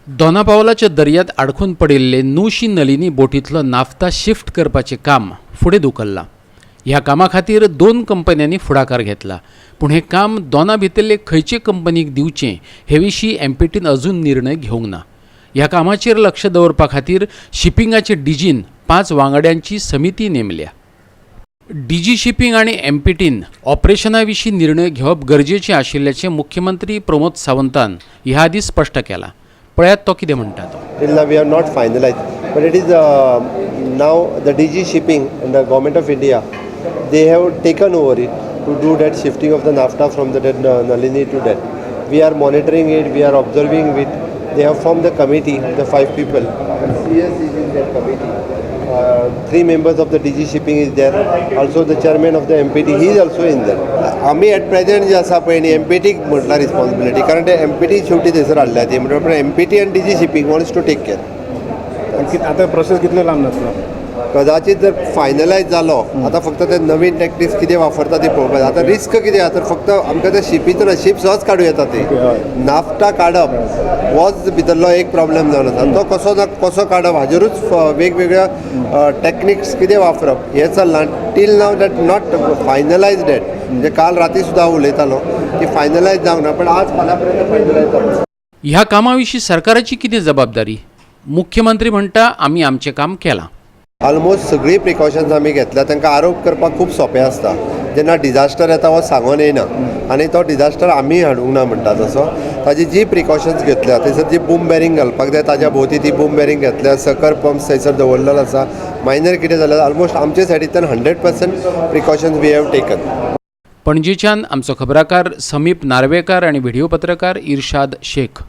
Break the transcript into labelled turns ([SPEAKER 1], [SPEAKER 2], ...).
[SPEAKER 1] दोनापावलाच्या दर्यांत आडखून पडिल्ले नुशी Nalini बोटींतलो naphtha shift करपाचें काम फुडें धुकल्लां. ह्या कामा खातीर दोन कंपन्यांनी फुडाकार घेतला, पूण हें काम दोना भितरले खंयचे कंपनीक दिवचें हे विशीं एमपीटीन अजून निर्णय घेवंक ना. ह्या कामाचेर लक्ष दवरपा खातीर शिपिंगाचे डीजीन पांच वांगड्यांची समिती नेमल्या. डीजी शिपिंग आनी एमपीटीन ऑपरेशना विशीं निर्णय घेवप गरजेचें आशिल्ल्याचें मुख्यमंत्री प्रमोद सावंतान ह्या आदीं स्पश्ट केलां. पळयात तो कितें म्हणटा तो.
[SPEAKER 2] Till now we have not finalized, but it is now the DG Shipping and the Government of India, they have taken over it to do that shifting of the naphtha from the that, Nalini to that. We are monitoring it, we are observing it. They have formed the committee, the five people, and CS is in that committee. Three members of the DG Shipping is there. Also the chairman of the MPT, he is also in there. आमी eight present जे आसा पळय न्ही, एमपीटीक म्हटलां responsibility, कारण ते empty शेवटी थंयसर हाडल्या ती म्हणटा. MPT and DG Shipping wants to take care.
[SPEAKER 3] आतां प्रोसेस कितले लांब जातलो?
[SPEAKER 2] कदाचित जर फायनलायज जालो, आतां फक्त ते नवीन टॅक्टिक्स कितें वापरता ती पळोवपाक जाय. आतां रिस्क कितें आहा तर फक्त आमकां ते शिपीचो ना, शीप सहज काडूं येता ती. नाफ्ता काडप होच भितरलो एक प्रॉब्लेम जावन आसा. तो कसो ना कसो काडप हाजेरूच वेगवेगळ्या टॅक्निक्स कितें वापरप हें चल्लां. Till now that not finalize that. म्हणजे काल राती सुद्दां हांव उलयतालो की फायनलायज जावंक ना, पण आज फाल्यां पर्यंत फायनलायज जातलो.
[SPEAKER 1] ह्या कामा विशीं सरकाराची कितें जबाबदारी? मुख्यमंत्री म्हणटा, आमी आमचें काम केलां.
[SPEAKER 2] ऑलमोस्ट सगळीं प्रिकॉशन्स आमी घेतल्या. तांकां आरोप करपाक खूब सोंपें आसता. जेन्ना डिजास्टर येता, हो सांगून येयना आनी तो डिजास्टर आमी हाडूंक ना म्हणटा तसो. ताजी जी प्रिकॉशन्स घेतल्या, थंयसर जी बूम बॅरींग घालपाक जाय, ताज्या भोंवती ती बूम बॅरींग घेतल्या. सकर पंप्स थंयसर दवरलेलो आसा. मायनर कितें जाल्यार ऑलमोस्ट आमचे सायडींतल्यान 100% precautions we have taken.
[SPEAKER 1] पणजेच्यान आमचो खबराकार समीप नार्वेकार आनी व्हिडिओ पत्रकार इर्शाद शेख.